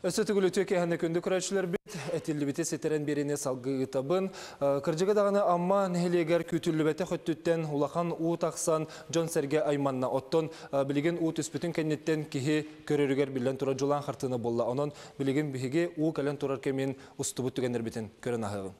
Өссө төгүл үтүө киэһэни күндү көрөөччүлэрбит, этиллибити ситэрэн биэриини салгыы ыытабын. Кырдьыга даҕаны Амма нэһилиэгэр күүтүллүбэтэх өттүттэн улахан уу тахсан дьон-сэргэ айманна. Оттон билигин уу түспүтүн кэнниттэн киһи көрөрүгэр биллэн турар дьулаан хартыына буолла. Онон билигин биһиги уу кэлэн турар кэмин устубут түгэннэрбитин көрөн аһыаҕыҥ.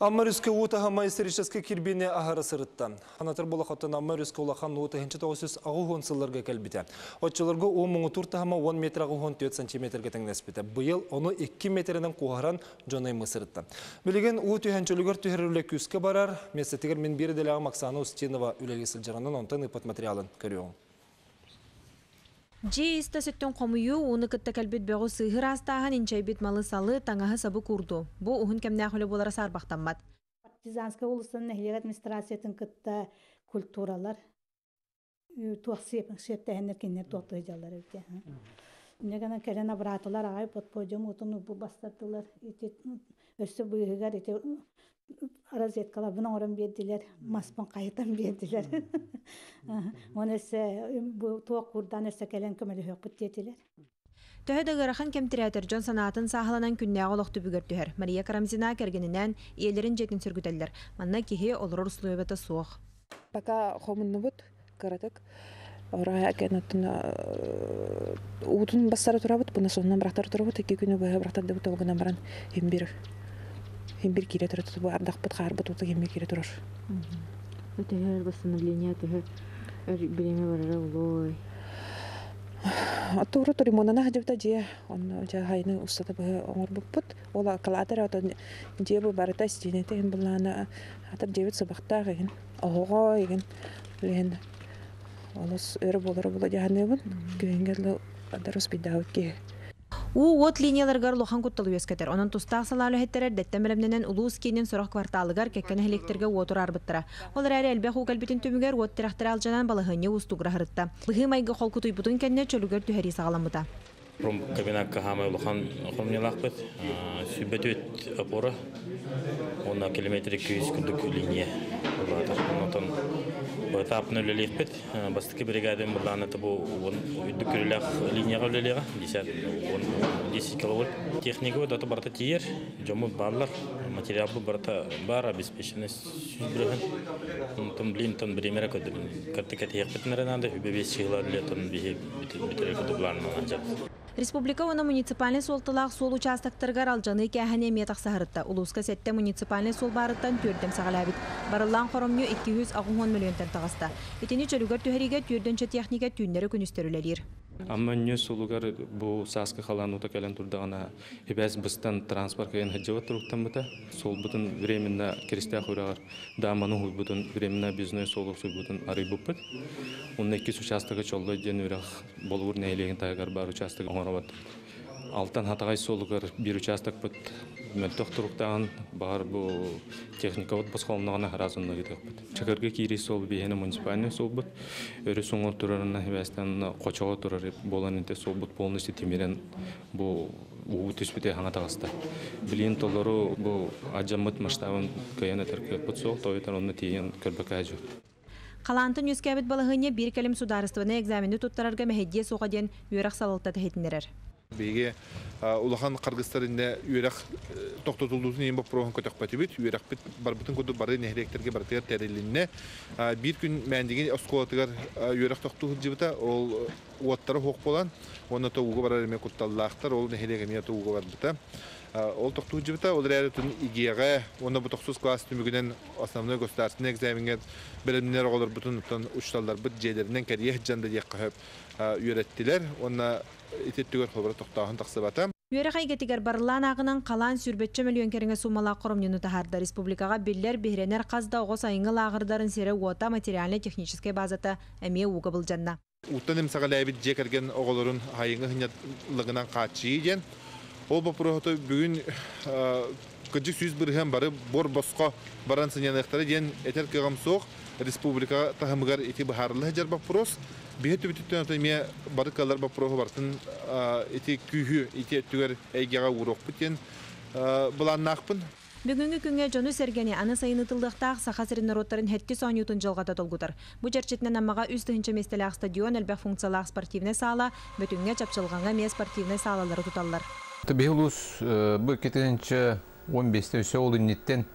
Амма өрүскэ уу таһыма историческай кирбиини аһара сырытта. Анатар Болохоттон Амма өрүскэ улахан уу 1980 сылларга кэлбитэ. Оччолорго уу муҥутуур таһыма 10 метр 84 сантиметрга тэҥнэспитэ. Быйыл ону 2 метринэн куоһаран дьон аймыы сырытта. Билигин уу түһэн чөлүгэр түһэр үлэ күүскэ барар. Миэстэтигэр мин биир идэлээҕим Оксана Устинова үлэлии сылдьарынан онтон ыыппыт материалын көрүөҕүҥ. Дьиэ ис-тас өттүн хомуйуу, ууну кытта кэлбит бөҕү сыыһы ыраастааһын, инчэйбит малы-салы, таҥаһы-сабы куурдуу. Бу уһун кэмнээх үлэ буолара саарбахтаммат. Партизанскай уулуссаны нэһилиэк администрациятын кытта культуралар туох сиэптэһэннэр кинилэр туохтуу сылдьаллар эбит. Инньэ гынан кэлэн абыраатылар аҕай подподиум уутун бу бастардылар. Ити өссө быыһыгар ити розеткаларбын оҥорон биэрдилэр, маспын хайытан биэрдилэр. Уонна өссө бу туох курдаан өссө кэлэн көмөлөһүөхпүт диэтилэр. Төһө да ыарахан кэм тирээтэр дьон санаатын сааһыланан күннээҕи олох түбүгэр түһэр. Мария Карамзина кэргэнинээн ийэлэрин дьиэтин сөргүтэллэр. Манна киһи олорор услуобуйата суох. Пока хомуннубут кыратык. Орая кэнаттан уутун бассара турабыт, буна сонунан бырахтар турабыт, икки күнү быһа бырахтардыбыт ол гынан баран химбир химбир киирэ турар бу ардахпыт хаарбыт уута химбир киирэ турар. Төһө восстановление төһө бириэмэ барара улуой. Тууру ремонана сылдьыбыта дьиэ онно дьэ хайны устата быһа оҥорбуппут. Ол акылаатар отон дьиэ бу барыта истиэнэтэ иһин былаана атар дьиэбит сыбахтаах иһин оһоҕо иһин билиһин олус өр буолара була дьаһаныыбын күһүҥҥэ дылы адарус бийдаабыт киһи. Уу уот линияларыгар улахан кутталы үөскэтэр. Онон тустаах салаа үлэһиттэрэ эрдэттэн бэлэмнэнэн улуус киинин сорох кварталыгар кэккэ нэһилиэктэргэ уоту араарбыттара. Ол эрээри элбэх уу кэлбитин түмүгэр уот тирэхтэрэ алдьанан балаһыанньа уустугура сырытта. Быһыы-майгы холкутуйбутун кэннэ чөлүгэр түһэрии саҕаламмыта. Промкомбинакка хаамай улахан хомньулаахпыт. Сүбэтүөт опора уонна километр 200 курдук линия улаатар. Онтон этапны үлэлиэхпит. Бастакы бригадам былаана бу үрдүк көрүүлээх линияҕа үлэлиэҕэ. 10 киловольт. Техника дата барыта тиийэр, дьоммут бааллар, материалбыт барыта баар, обеспеченность сүүс Онтон блин, тон бириэмэрэ көрдөбүн. Кырты кэтиһиэхпитин эрэ наада, үбэ биэс чыһыла үлэтин биһи бүтэрэ кутублаан дьап. Республика уонна муниципальнай суолталаах суол учаастактарыгар алдьаныы кээһэни эмиэ тахсаһарытта. Улууска сэттэ муниципальнай суол баарыттан түөрдэм саҕалаабыт. Барыллаан хоромньу 280 мөлүйүөнтэн таҕыста. Итини чөлүгэр түһэриигэ түөрдөнчө техника түүннэри-күнүстэри үлэлиир. Амма өнньүөс суолугар бу сааскы халаан уута кэлэн турдаҕына Ибээс быстан транспорт кыайан сылдьыбат туруктаммыта. Суолбутун временно Киристээх үрэҕэр дааманы уһуйбутун временно объездной суол охсуйбутун арыйбыппыт. Онно иккис учаастагы Чоллой диэн үрэх Болугур нэһилиэгин таһыгар баар учаастагы оҥоробут. Алтан Хатаҕай суолугар биир учаастакпыт мөлтөх туруктааҕын, баҕар бу техникабыт босхолонноҕуна араас онно ыытыахпыт. Чакырга киирии суол биһиэнэ муниципальнай суолбут. Өрүс уҥуор турарына сибээстээн хочоҕо турар буолан ити суолбут полностью тимирэн бу уу түспүтэ хаҥа таҕыста. Билигин толору бу алдьаммыт масштабын кыайан этэр кыахпыт суох, тоҕо онно тиийэн көрбөкө дьон. Халаантан үөскээбит балаһыанньа биир кэлим судаарыстыбаннай экзамены туттарарга мэһэйдиэ суоҕа диэн үөрэх салалтата иһитиннэрэр. Биһиги улахан харгыстар иннэ үөрэх тохтотуллуутун иһин боппуруоһун көтөхпөтүбүт. Үөрэхпит барбытын курдук бары нэһилиэктэргэ барытыгар тэрилиннэ. Биир күн Мээндиги оскуолатыгар үөрэх тохтуу сылдьыбыта. Ол уоттара суох буолан, уонна ууга барар эмиэ кутталлаахтар. Ол нэһилиэк эмиэ ууга барбыта. Ол тохтуу сылдьыбыта. Ол эрээри ИГЭ-ҕэ уонна бу тохсус класс түмүгүнэн основной государственный экзамеҥҥа бэлэмнэнэр оҕолорбутун учууталларбыт дьиэлэринэн кэрийэ сылдьан да диэххэ сөп үөрэттилэр. Уонна ити өттүгэр холобура тохтооһун тахсыбата. Үөрэх эйгэтигэр барыллаан ааҕынан халаан сүүрбэччэ мөлүйүөн кэриҥэ суумалаах хоромньуну таһаарда. Республикаҕа биллэр, биһирэнэр хас да оҕо сайыҥҥы лааҕырдарын сирэ-уота, материальнай-техническэй базата эмиэ ууга былдьанна. Ууттан эмсэҕэлээбит дьиэ кэргэн оҕолорун сайыҥҥы сынньалаҥынан хааччыйыы диэн. Ол боппуруоһу бүгүн кырдьык 100% бары буор босхо баран сынньаныахтара диэн этэр кыаҕым суох. Республика таһымыгар ити быһаарылла сылдьар боппуруос. Биһи түбүтүттэн эмиэ бары кыаллар боппуруоһу барытын ити күүһү ити өттүгэр эйгэҕэ ууруохпут диэн былааннаахпын. Бүгүҥҥү күҥҥэ дьону-сэргэни аны сайын ыытыллыахтаах Саха сирин норуоттарын сэттис оонньуутун дьылҕата долгутар. Бу чэрчитинэн Аммаҕа 3000 миэстэлээх стадион, элбэх функциялаах спортивнай саала, Бөтүҥҥэ, Чапчылҕаҥҥа эмиэ спортивнай саалалары туталлар. Биһи улуус бу 2015 өссө ол инниттэн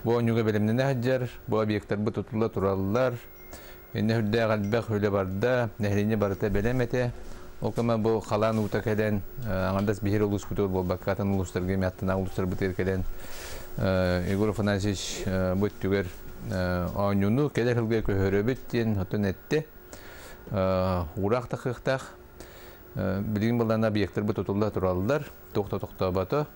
бу оонньууга бэлэмнэнэ сылдьар, бу объектарбыт тутулла тураллар. Иннэ үрдээх элбэх үлэ барда, нэһилиэнньэ барыта бэлэм этэ. Ол кэмэ бу халаан уута кэлэн, аҥардас биһир улууспутугар буолбакка, атын улуустарга эмиэ аттынааҕы улуустарбытыгар кэлэн, Егор Афанасьевич бу өттүгэр оонньууну кэлэр сылга көһөрөбүт диэн оттон эттэ. Уураах тахыахтаах. Билигин былаана объектарбыт тутулла тураллар, туох да тохтообото.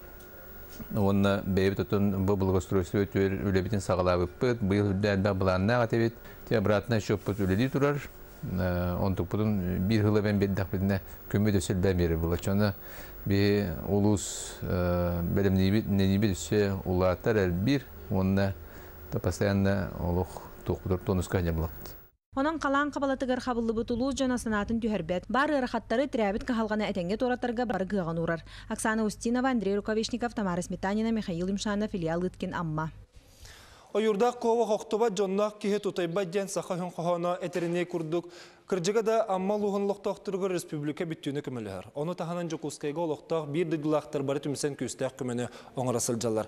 Уонна бэйэбит отон бу благоустройство өттүгэр үлэбитин саҕалаабыппыт. Быйыл үрдэ элбэх былааннаах этибит. Те обратно счеппут үлэлии турар. Онтукпутун биир сыл эбэн биэрдэхпитинэ күммүт өссө элбээн биэрэр буолар. Онно биһи улуус бэлэмниибит, нэниибит өссө улаатар элбиир уонна постоянно олох туохпутур тонуска сылдьар буолабыт. Онон халаан хабалатыгар хабыллыбыт улуус дьоно санаатын түһэрбэт. Баар ыарахаттары, тирээбит кыһалҕаны этэҥҥэ туоратарга бары кыаҕын уурар. Оксана Устинова, Андрей Рукавишников, Тамара Сметанина, Михаил Юмшанов, Илья Лыткин, Амма. Ойуурдаах куобах охтубат, дьонноох киһи тутайбат диэн саха өһүн хоһооно этэринии курдук, кырдьыга да Амма улууһун олохтоохторугар республика бүттүүнэ көмөлөһөр. Ону таһынан Дьокуускайга олохтоох биир дойдулаахтар бары түмсэн күүстээх көмөнү оҥоро сылдьаллар.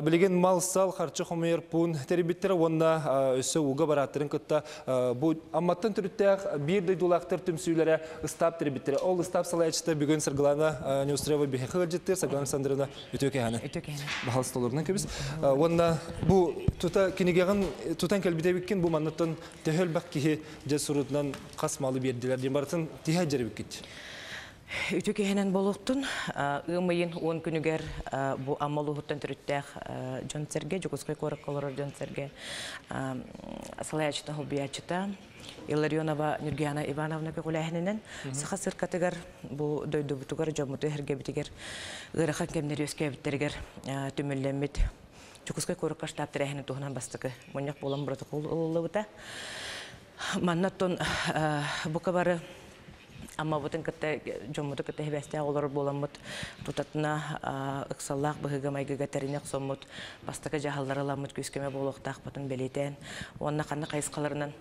Билигин мал-сал харчы хомуйар пуун тэрийбиттэрэ уонна өссө ууга барааттарын кытта бу Амматтан төрүттээх биир дойдулаахтар түмсүүлэрэ ыстаап тэрийбиттэрэ. Ол ыстаап салайааччыта бүгүн Саргылана Неустроева биһиэхэ ыалдьыттыыр. Саргылана Александровна, үтүө кэһэни. Үтүө кэһэни. Баһалыста олорунан кэбис. Уонна бу тута кинигэҕин тутан кэлбит эбиккин, бу манныттан төһө элбэх киһи дьэ сурутунан хас малы биэрдилэр диэн барытын тиһэ дьэрибиккит. Үтүө киһинэн буолуохтун. Ыам ыйын 10 күнүгэр бу Амма улууһуттан төрүттээх дьон-сэргэ, Дьокуускай куоракка олорор дьон-сэргэ салайааччыта, холбуйааччыта Илларионова Нюргиана Ивановна көҕүлээһининэн Саха циркатыгар бу дойдубутугар, дьоммуту эһэргэбитигэр ыарахан кэмнэр үөскээбиттэригэр түмүллэммит Дьокуускай куоракка штаб тэрээһинин туһунан бастакы мунньах буолан протокол ылыллыбыта. Манна оттон бука бары Аммабытын кытта, дьоммуту кытта сибээстээх олорор буоламмыт, тутатына ыксаллаах быһыыга-майгыга тэринэ охсоммут, бастакы дьаһаллары ыламмыт күүс-көмө буолуохтаахпытын бэлиэтээн уонна ханна хайысхаларынан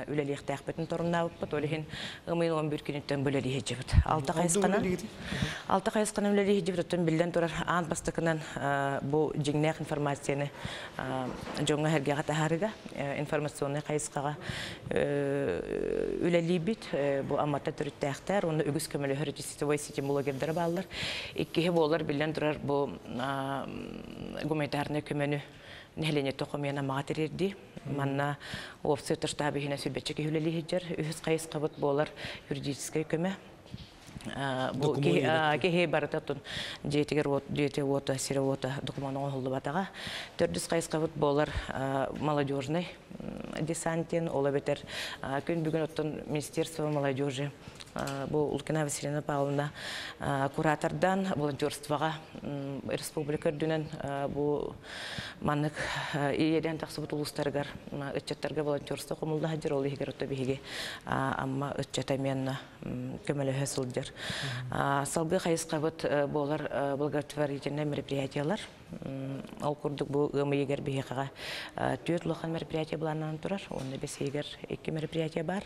үлэлиэхтээхпитин торумнаабыппыт. Ол иһин ымыйын 11 күнүттэн бу үлэлии сылдьыбыт. Алта хайысханан алта хайысханан үлэлии сылдьыбыт. Оттон биллэн турар, аан бастакынан бу дьиҥнээх информацияны дьоҥҥо-сэргэҕэ таһаарыыга информационнай хайысхаҕа үлэлиибит. Бу Аммата төрүттээхтэр уонна үгүс көмөлөһөр сетевой ситим блогердара бааллар. Иккиһи буолар, биллэн турар, бу гуманитарнай көмөнү нэһилиэнньэттэн хомуйан Аммаҕа тириэрдии. Манна уопсай штаб иһинэн сүүрбэччэ киһи үлэлии сылдьар. Үһүс хайысхабыт буолар юридическай көмө. Бу киһи барыта оттон дьиэтигэр уот, дьиэтэ уота, сирэ уота докумуон оҥоһуллубатаҕа. Төрдүс хайысхабыт буолар молодежный десант диэн, ол эбэтэр күн бүгүн оттон Министерство молодежи Бу Лукина Василина Павловна куратордан волонтерствоға республика үрдүнэн бу маннык иеден тахсыбыт улустарыгар ыччаттарга волонтерство хомулла хадыр ол иһигер отто биһиги амма ыччата мен көмөлөһө сылдьар. Салгы хайысқабыт болар благотворительный мероприятиялар. Ол курдук бу ыам ыйыгар биһиэхэҕэ түөрт улахан мероприятие былааннанан турар. Онно бэс ыйыгар икки мероприятие бар.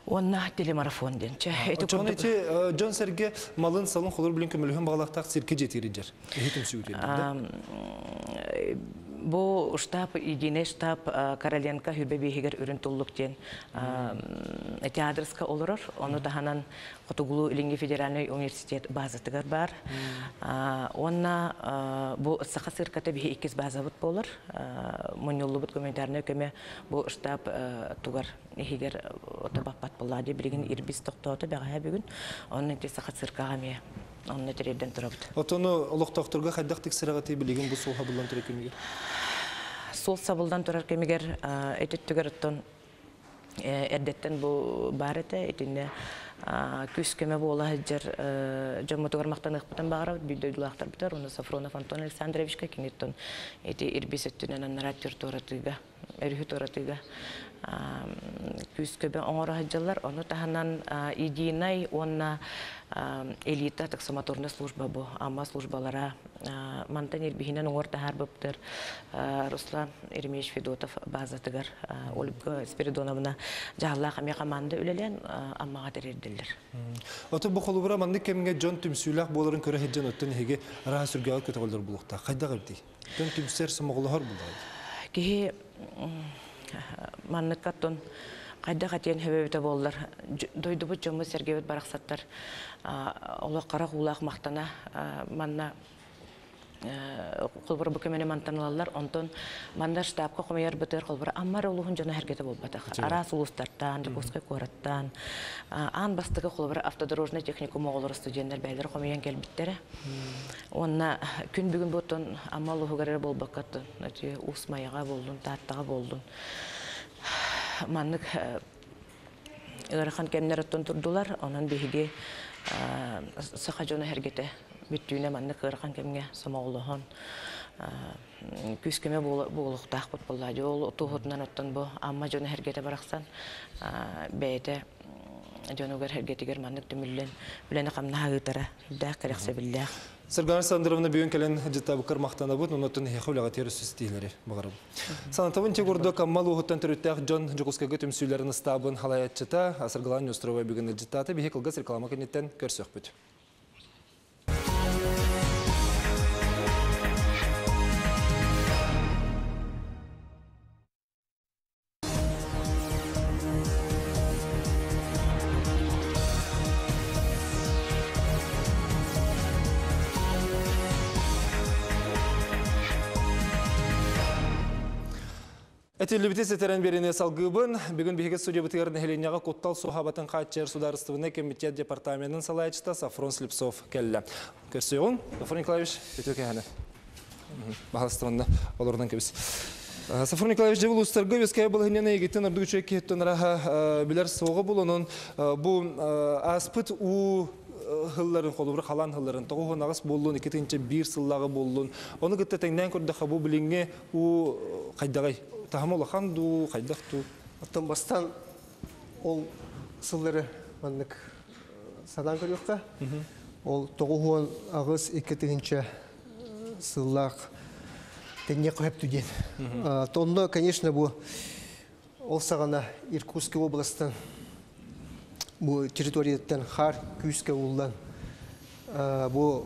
Уонна телемарафон диэн. Чэ, ити Очоҕун курдук ити дьон сэргэ малын салын холор билин көмөлөһөн бағалахтаах цирке жетиридер. Эһи түмсүүтү Бу штаб, единый штаб Короленко хүбе биһигер үрүн туллук диэн театрска олорор. Ону таһынан Хотугулуу Илиҥҥи федеральнай университет базатыгар бар. Уонна бу Саха цирката биһи иккис базабыт буолар. Мунньуллубут гуманитарнай көмө бу штаб тугар иһигэр ото баппат буолла дии билигин ирбис тохтоото бэҕэһээ бүгүн. Онно ити Саха циркаҕа эмиэ онно тириэрдэн турабыт. Отону олохтоохторго хайдах тиксэрэҕитий билигин бу суол сабыллан турар кэмигэр? Суол сабыллан турар кэмигэр ити өттүгэр оттон эрдэттэн бу баар этэ. Итиннэ күүс-көмө буола сылдьар дьоммутугар махтаныахпытын баҕарабыт, биир дойдулаахтарбытыгар уонна Софронов Антон Александровичка киниттэн ити ирбис өттүнэн анараа туоратыыга, өрүһү туоратыыга күүс-көмө оҥоро сылдьаллар. Ону таһынан единый уонна элита таксомоторная служба бу Амма службалара мантан ирбиһинэн уҥуор таһаарбыптар Руслан Еремеевич Федотов базатыгар Ольга Спиридоновна дьаһаллаах эмиэ команда үлэлээн Аммаҕа тэрийдилэр. Ото бу холубура маннык кэмҥэ дьон түмсүүлээх буоларын көрө сылдьан оттон эһиги араһа сүргэҕэ көтөҕөллөр булуохтаах. Хайдах эбитий? Дьон түмсэр, сомоҕолоһор буллаҕай? Киһи манныкка оттон хайдах этиэн хөбөбүтэ буоллар дойдубут дьоммут сэргэбит барахсаттар олох харах уулаах махтана манна холбор бу көмөнү мантан ылаллар. Онтон манна штабка хомуйар бытыр холбор Аммар улууһун дьоно эргете буолбатах. Араас улуустартан, Дьокуускай куораттан, аан бастакы холбор автодорожный техникум оҕолоро студенттар бэйэлэр хомуйан кэлбиттэрэ. Уонна күн бүгүн буттун Амма улууһугар эрэ буолбакка Уус Майаҕа буоллун, Тааттаҕа буоллун. Маннык ыарахан кэмнэр оттон турдулар. Онон биһиги саха дьоно эргете бүттүүнэ маннык ыарахан кэмҥэ сомоҕолоһон күүс-көмө буолуохтаахпыт буолла. Ол туоһутунан оттон бу Амма дьоно эргете барахсан бэйэтэ дьонугар эргетигэр маннык түмүллэн үлэни хамнаһа ыытара үрдээх кэрэхсэбиллээх. Саргана Александровна бүгүн кэлэн дьыттабыккар махтанабыт, оннотон эһиэхэ үлэҕэ тиэр үстиилэри баҕарабын. Санатабын те курдук Амма улууһуттан төрүттээх дьон Дьокуускайга түмсүүлэрин ыстаабын халайааччыта Саргылаан Нестерова бүгүн ыдьыттаата. Биһи кылгас реклама кэнниттэн көрсөхпүт. Этиллибити ситэрэн биэриини салгыыбын. Бүгүн биһиги студиябытыгар нэһилиэнньэҕэ куттал суоһаабатын хааччыйар судаарыстыбаннай комитет департаменын салайааччыта Сафрон Слепцов кэллэ. Көрсүөҕүҥ, Сафрон Николаевич, үтүө кэһэни. Баһалыстыбанна олорунан кэбис. Сафрон Николаевич, дьэ улуустарга үөскэйэ балаһынньаны эйгиттэн ордук үчүгэй киһиттэн араха билэр суоҕа булонун бу ааспыт уу хылларын холобура халаан хылларын 98 буоллун 2001 сыллааҕы буоллун ону кытта тэҥнээн көрдөххө бу билиҥҥи уу хайдаҕый таһыма улахан дуу хайдах дуу Оттон бастаан ол сыллары маннык санаан көрүөххэ. Ол 98-2 сыллаах тэҥҥэ көһөптү диэн. Онно, конечно, бу ол саҕана Иркутскай областан бу территорияттан хаар күүскэ ууллан бу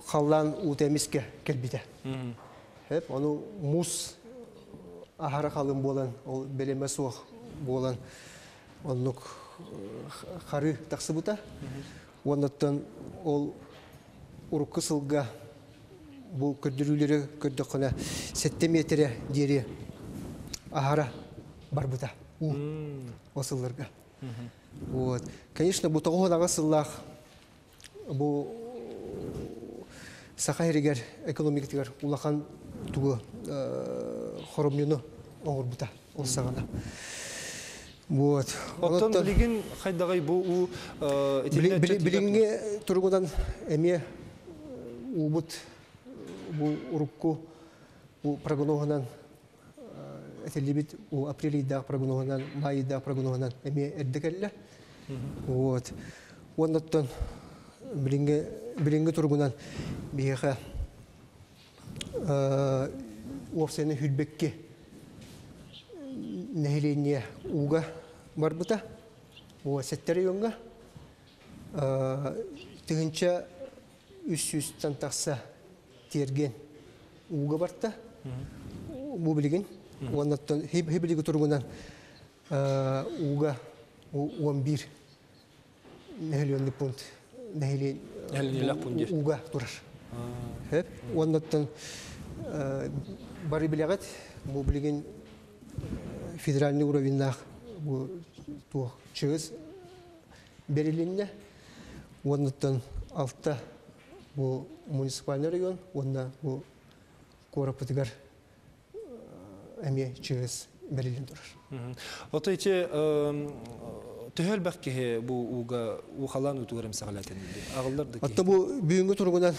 халлаан уута эмискэ кэлбитэ. Ону муус аһара халын буолан, ол бэлэмэ суох буолан оннук хары тахсыбыта. Уоннаттан ол урукку сылга бу көрдөрүүлэри көрдөххүнэ 7 метрэ диэри аһара барбыта уу ол сылларга. Вот. Конечно, бу 98 сыллаах бу Саха сиригэр экономикатыгар улахан тугу хоромньуну оҥорбута ол саҕана. Вот. Оттон билигин хайдагай бу уу Билиҥҥи туругунан эмиэ уубут бу урукку бу прогноһунан этиллибит у апрель ыйдаах прогноһунан, май ыйдаах прогноһунан эмиэ эрдэ кэллэ. Вот. Оннуттан билиҥҥи билиҥҥи туругунан биһиэхэ уопсайынан хүрбэкки нэһилиэнньэ ууга барбыта. Сэттэ райоҥҥа 1300-тан тахса тиэргэн ууга барта. Бу билигин. Уоннаттан хибилиги туругунан ууга 11 нэһилиэнньик пункт нэһилиэнньик ууга турар. Уоннаттан бары билэҕит, бу билигин федеральный уровеннаах бу туох чыгыс берилинне. Уоннаттан алта бу муниципальный район, уонна бу куораппытыгар эмиэ чыгыс берилин турар. Ото ити төһө элбэх киһи бу ууга уу халаан уутугар эмсэҕэлээтин аҕыллар да Отто бу бүгүҥҥү туругунан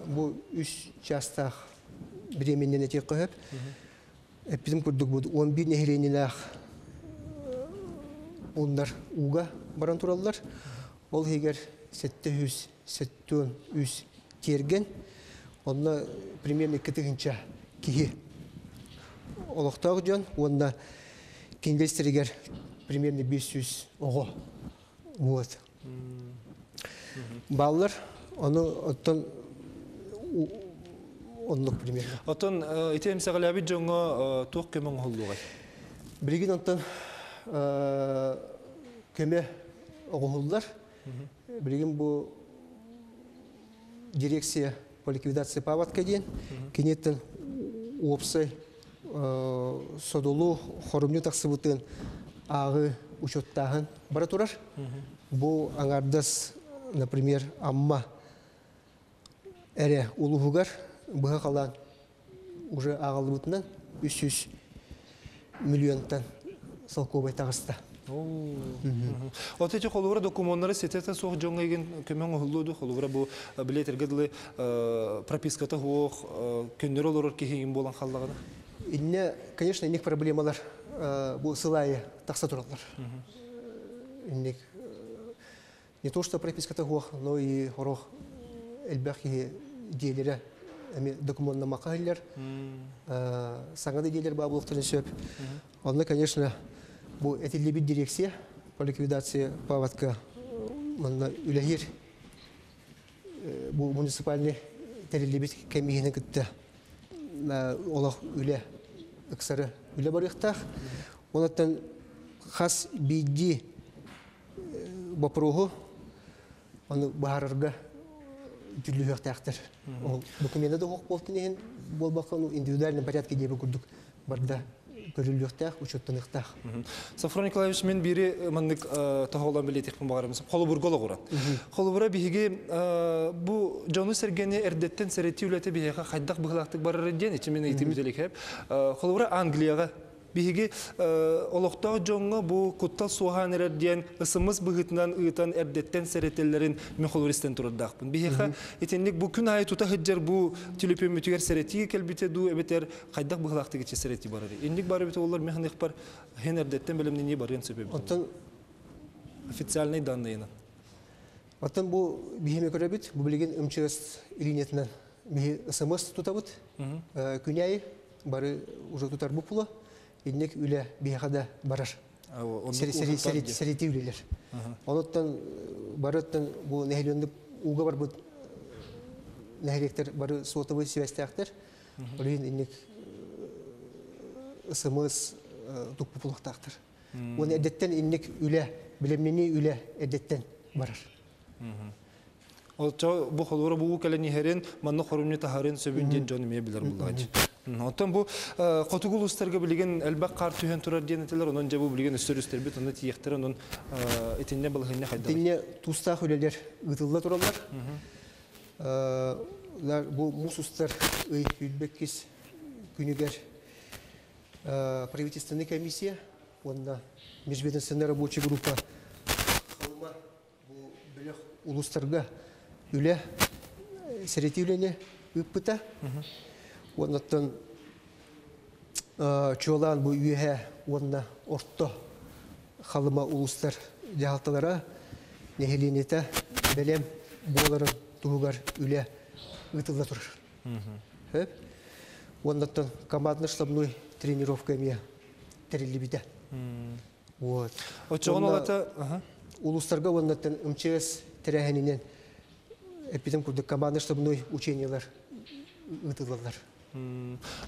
бу үс чаастаах бириэминнэн этиэххэ сөп. Эппитим курдук бу 11 нэһилиэнньэлээх пууннар ууга баран тураллар. Ол иһигэр 773 тиэргэн, онно примерно 2000 киһи олохтоох дьон уонна кинилэр истэригэр примерно 500 оҕо. Вот. Баллар, ону оттон оннук примерно. Оттон ити эмсэҕэлээбит дьоҥҥо туох көмө оҥоһуллуоҕай? Билигин онтон көмө оҥоһуллар. Билигин бу дирекция по ликвидации паводка диэн киниттэн уопсай содулу хорумньу тахсыбытын ааҕы учуоттааһын бара турар. Бу аҥардас, например, Амма эрэ улууһугар быһа халаан уже ааҕыллыбытынан 300 миллионтан солкуобай таҕыста. От эти холобура докумуоннары ситэтэ суох дьоҥҥо игин көмө оҥоһуллуо дуу, холобура бу билиэтэргэ дылы прописката суох көннөрү олорор киһи игин буолан хааллаҕына? Инне, конечно, инник проблемалар бу сыл аайы тахса тураллар. Инник не то что прописката суох, но и хорох элбэх киһи дьиэлэрэ эми докумуоннамакка иһиллэр. Саҥа да дьиэлэр баа буолуохтарын сөп. Онно, конечно, бу этиллибит дирекция по ликвидации паводка манна үлэһир бу муниципальный тэриллибит кэм иһинэн кытта олох үлэ ыксары үлэ барыахтаах. Онуттан хас биирдии боппуруоһу ону быһаарарга дьүллүһүөхтээхтэр. Ол докумена да суох буолтун иһин буолбакка, ну, индивидуальный порядке диэби курдук барда көрүллүөхтээх, учуоттаныахтаах. Софрон Николаевич, мен бири маннык тоһоҕолоон билиэтихпин баҕарабын. Холобурга олоҕуран. Холобура биһиги бу дьону сэргэни эрдэттэн сэрэтии үлэтэ биһиэхэ хайдах быһыылаахтык барар диэн ичи мин ыйытым бүтэлик. Холобура Англияҕа биһиги олохтоох дьоҥҥо бу куттал суоһаан эрэр диэн ысымыс быһыытынан ыытан эрдэттэн сэрэтэллэрин мен холобур истэн турардаахпын. Биһиэхэ итинник бу күн аайы тута сылдьар бу төлөпүөммүтүгэр сэрэтии кэлбитэ дуу эбэтэр хайдах быһыылаахтык ичи сэрэтии барар. Инник бары бит олар мен ханыкпар хен эрдэттэн бэлэмнэнии барыан сөп эбит. Оттон официальный данныйынан. Оттон бу биһиэми көрөбүт, бу билигин МЧС линиятынан биһи СМС тутабыт. Күнәй бары уже тутар бу пула. Инник үлэ биһиэхэ да барар. Сэрити үлэлэр. Онуттан барыттан бу нэһилиэнньик ууга барбыт нэһилиэктэр бары сотовый связьтээхтэр. Ол иһин инник СМС туппупулуохтаахтар. Уонна эрдэттэн инник үлэ, билэмнэнии үлэ эрдэттэн барар. Ол бу холура бу кэлэн иһэрин, манна хорумньу таһарын сөбүн диэн дьон эмиэ билэр буллаҕа. Оттон бу хотугу улуустарга билигин элбэх хаар түһэн турар диэн этилэр, онон дьэ бу билигин өссө үстэрбит, онно тиийэхтэр, онон итиннэ балаһыанньа хайдах? Итиннэ туустаах үлэлэр ыытылла тураллар. Бу муус устар ый 22 күнүгэр правительственный комиссия. Онна межведомственная рабочая группа Халыма бу бөлөх улуустарга үлэ сэрэтии үлэни ыыппыта. Оннаттан чуолаан бу үөһэ уонна орто Халыма улуустар дьаһалталара нэһилиэнньэтэ бэлэм буоларын туһугар үлэ ыытылла турар. Уоннаттан командно-штабной тренировка эмиэ тэриллибитэ. Вот. Оччоҕун олата улуустарга уоннаттан МЧС тэрээһининэн эппитим курдук командно-штабной учениялар ыытыллаллар.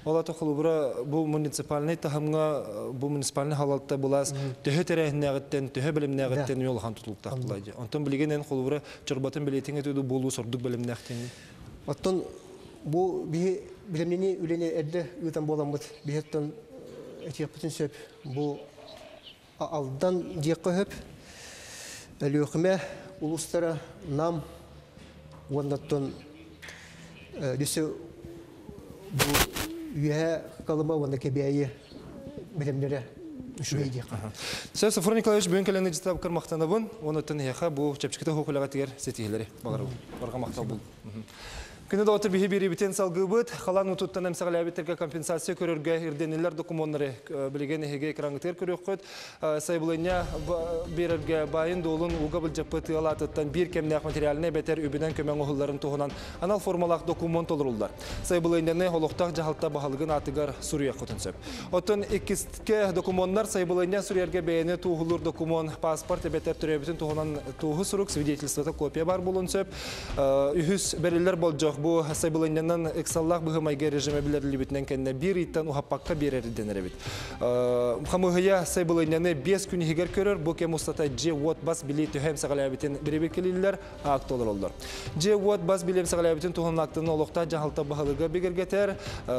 Ол холобура бу муниципальный таһымҥа бу муниципальный халалта булаас төһө тэрээһиннээҕиттэн, төһө бэлэмнээҕиттэн улахан тутулуктаах булаайдьа. Онтон билигин эн холобура чорботун билиэтиҥ этиду буолуу сордук бэлэмнээхтиҥ. Оттон бу биһи билэмнини үлэни эрдэ ыытан буоламмыт биһиттэн этиэхпитин сөп. Бу Алдан диэххэ сөп. Өлүөхүмэ улуустара Нам уоннаттан өссө бу үөһэ Халыма уонна Кэбээйи бэлэмнэрэ үчүгэй диэххэ. Сэр Софрон Николаевич бүгүн кэлэн ыдьытабыккар махтанабын. Онуттан эһиэхэ бу чэпчэкитэ хуохулаҕа ситиһилэри баҕарабын. Барҕа махтал бул. Күнү доҕоттор биһи биэрибитин салгыыбыт. Халаан уутуттан эмсэҕэлээбиттэргэ компенсация көрөргө ирдэниллэр докумуоннары билигин эһиги экраҥҥытыгар көрүөххүт. Сайабылыанньа биэрэргэ баайын-дуолун ууга былдьаппыт ыал аатыттан биир кэмнээх материальнай эбэтэр үбүнэн көмө оҥоһулларын туһунан анал формалаах докумуон толоруллар. Сайабылыанньаны олохтоох дьаһалта баһылыгын аатыгар суруйуоххутун сөп. Оттон иккискэ докумуоннар сайабылыанньа суруйарга бэйэни туоһулуур докумуон, паспорт эбэтэр төрөөбүтүн туһунан туоһу сурук, свидетельствота копия баар буолуон сөп. Үһүс бэриллэр болдьох бу сайабылыанньанан ыксаллаах быһыы-майгы режимэ билэриллибитинэн кэннэ биир ыйтан уһаппакка биэрэр ирдэнэр эбит. Хамыыһыйа сайабылыанньаны 5 күн иһигэр көрөр, бу кэм устата дьиэ-уот бас билии төһө эмсэҕэлээбитин бэрэбиэркэлииллэр, акт толороллор. Дьиэ-уот бас билии эмсэҕэлээбитин туһунан актаны олохтоох дьаһалта баһылыга бигэргэтэр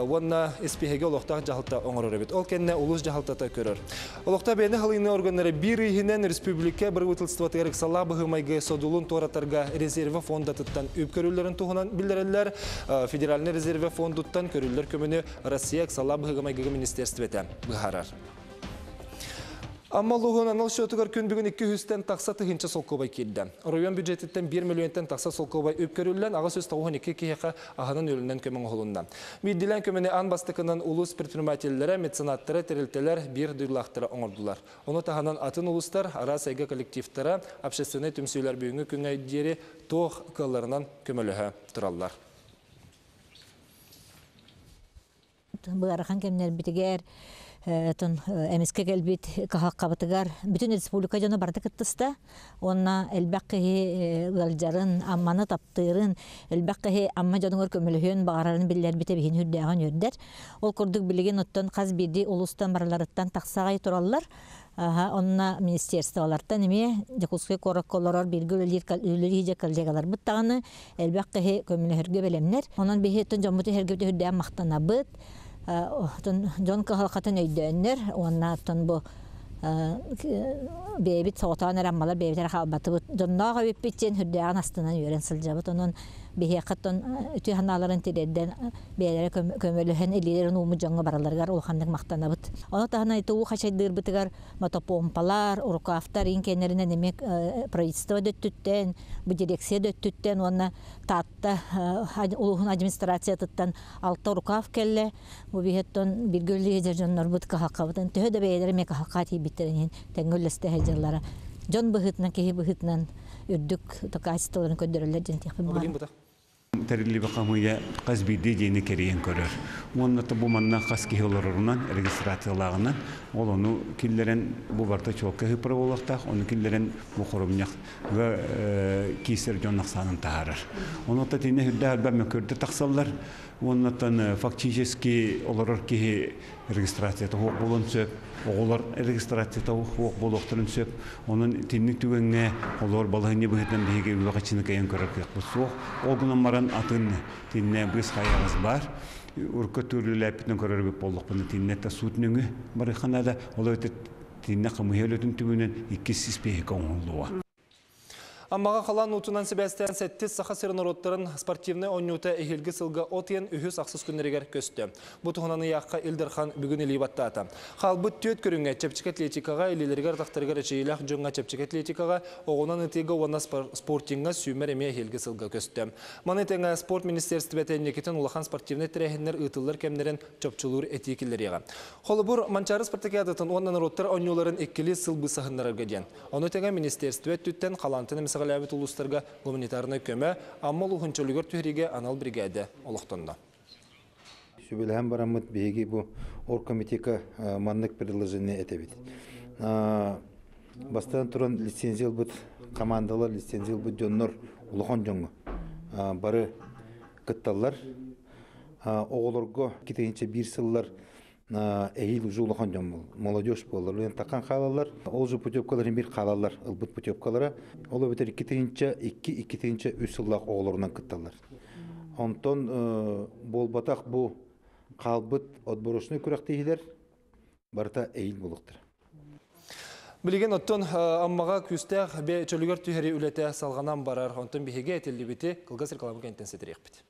уонна испииһэги олохтоох дьаһалта оҥорор эбит. Ол кэннэ улуус дьаһалтата көрөр. Олохтоох бэйэни халыйыныы органнара биир ый иһинэн республика бырабыыталыстыбатыгар ыксаллаах быһыы-майгы содулун туоратарга резервэ фондатыттан үп көрүллэрин туһунан биллэрэллэр. Федеральнай резервэ фондуттан көрүллэр көмөнү Россия ыксаллаах быһыыга-майгыга министерствотэ быһаарар. Амма улууһун анал счетугар күн бүгүн 200-тэн тахса тыһыынча солкуобай киирдэ. Оройуон бюджетиттэн 1 миллионтан тахса солкуобай үп көрүллэн, 892 киһиэхэ аһынан-үөлүнэн көмө оҥоһулунна. Биирдиилээн көмөнү аан бастакынан улуус предпринимателлэрэ, меценаттара, тэрилтэлэр биир дойдулаахтара оҥордулар. Ону таһынан атын улуустар, араас эйгэ коллективтара, общественнай түмсүүлэр бүгүҥҥү күҥҥэ диэри туох кыалларынан көмөлөһө тураллар. Ыарахан кэмнэрбитигэр эмискэ кэлбит кыһалҕабытыгар бүтүн республика дьоно барыта кыттыста уонна элбэх киһи ыалдьарын, Амманы таптыырын, элбэх киһи Амма дьонугар көмөлөһүөн баҕарарын биллэрбитэ биһини үрдээҕин үөрдэр. Ол курдук билигин оттон хас биирдии улуустан барыларыттан тахсаҕай тураллар. Онно министерстволартан эмиэ Дьокуускай куоракка олорор бииргэ үлэлиир үлэлиир коллегаларбыт даҕаны элбэх киһи көмөлөһөргө бэлэмнэр. Онон биһи оттон дьоммут иһэргэ үрдээн махтанабыт. Оттон дьон кыһалҕатын өйдөөннөр уонна оттон бу бэйэбит соҕотоон эрэ аммалар бэйэбит эрэ хаалбатыбыт. Дьонноох эбиппит диэн үрдээҕин астынан үөрэн сылдьабыт. Онон биһиэхэ оттон үтүө санааларын тириэрдэн бэйэлэрэ көмөлөһөн илиилэрин ууммут дьоҥҥо бараларыгар улаханнык махтанабыт. Ону таһынан ити уу хачайдыырбытыгар мотопомпалар, рукавтар иин кэннэринэн эмиэ правительство да өттүттэн, бу дирекция да өттүттэн уонна Таатта улууһун администрациятыттан алта рукав кэллэ. Бу биһиэттэн бииргэ үлэлиир дьоннорбут кыһалҕабытын төһө да бэйэлэрэ эмиэ кыһалҕа тиийбиттэрин иһин тэҥҥэ үллэстэ сылдьаллара. Дьон быһыытынан, киһи быһыытынан үрдүк качестволарын көрдөрөллөр диэн этиэхпин баҕарабын. Тэриллибит хамыыйа хас биирдии дьиэни кэрийэн көрөр. Уонна бу манна хас киһи олорорунан, регистрациялааҕынан, ол ону киллэрэн бу барыта чуолкай ыыппара буолуохтаах, ону киллэрэн бу хоромньахга киирсэр дьон ахсаанын таһаарар. Онон итиннэ үрдээх элбэх мөккүөрдэр тахсаллар. Уоннаттан фактически олорор киһи регистрацията суох буолуон сөп, оҕолор регистрацията суох буолуохтарын сөп. Онон итинник түгэҥҥэ олор балаһыанньа быһыытынан биһиги үлэҕэ чыныкайан көрөр кыахпыт суох. Ол гынан баран атын итиннэ быыс хайаҕас баар. Урукку өттүгэр көрөр эбит буоллахпына итиннэ та суут нөҥүө барыахха наада. Ол эбэтэр итиннэ хамыыһыйа үлэтин түмүгүнэн иккис испииһэкэ оҥоһуллуоҕа. Аммаҕа халаан уутунан сибээстээн сэттис Саха сирин норуоттарын спортивнай оонньуута эһиилги сылга от ыйын үһүс ахсыс күннэригэр көстө. Бу туһунан ыйаахха Ил Дархан бүгүн илии баттаата. Хаалбыт түөрт көрүҥҥэ чэпчэки атлетикаҕа, илиилэригэр-атахтарыгар эчэйиилээх дьоҥҥо чэпчэки атлетикаҕа, оҕунан ытыыга уонна спортиҥҥа сүүмэр эмиэ эһиилги сылга көстө. Маны тэҥэ спорт министиэристибэтэ инникитин улахан спортивнай тэрээһиннэр ыытыллар кэмнэрин чопчулуур этии киллэриэҕэ. Холобур, Манчаары спартакиадатын уонна норуоттар оонньууларын иккилии сыл быысаһыннарарга диэн. Ону тэҥэ министиэристибэ өттүттэн халаантан эмсэҕэлээбит улуустарга гуманитарнай көмө, Амма улууһун чөлүгэр түһэриигэ анал биригээдэ олохтонно. Сүбэлэһэн бараммыт биһиги бу оргкомитекка маннык предложение этэбит. Бастатан туран лицензия ылбыт командалар, лицензия ылбыт дьоннор улахан дьоҥҥо бары кытталлар. Оҕолорго китинчэ биир сыллар эһиил уже улахан дьон молодежь буоллар такан хаалаллар. Ол же путевкаларын бир хаалаллар ылбыт путевкалара. Ол эбэтэр 2 тыһыынча 2, 2 тыһыынча 3 сыллаах оҕолорунан кытталлар. Онтон буолбатах бу хаалбыт отборочный күрэхтэһиилэр барыта эһиил буолуохтара. Билигин оттон Аммаҕа күүстээх бэ чөлүгэр түһэри үлэтэ салҕанан барар. Онтон биһиги этиллибити кылгас реклама кэнниттэн ситириэхпит.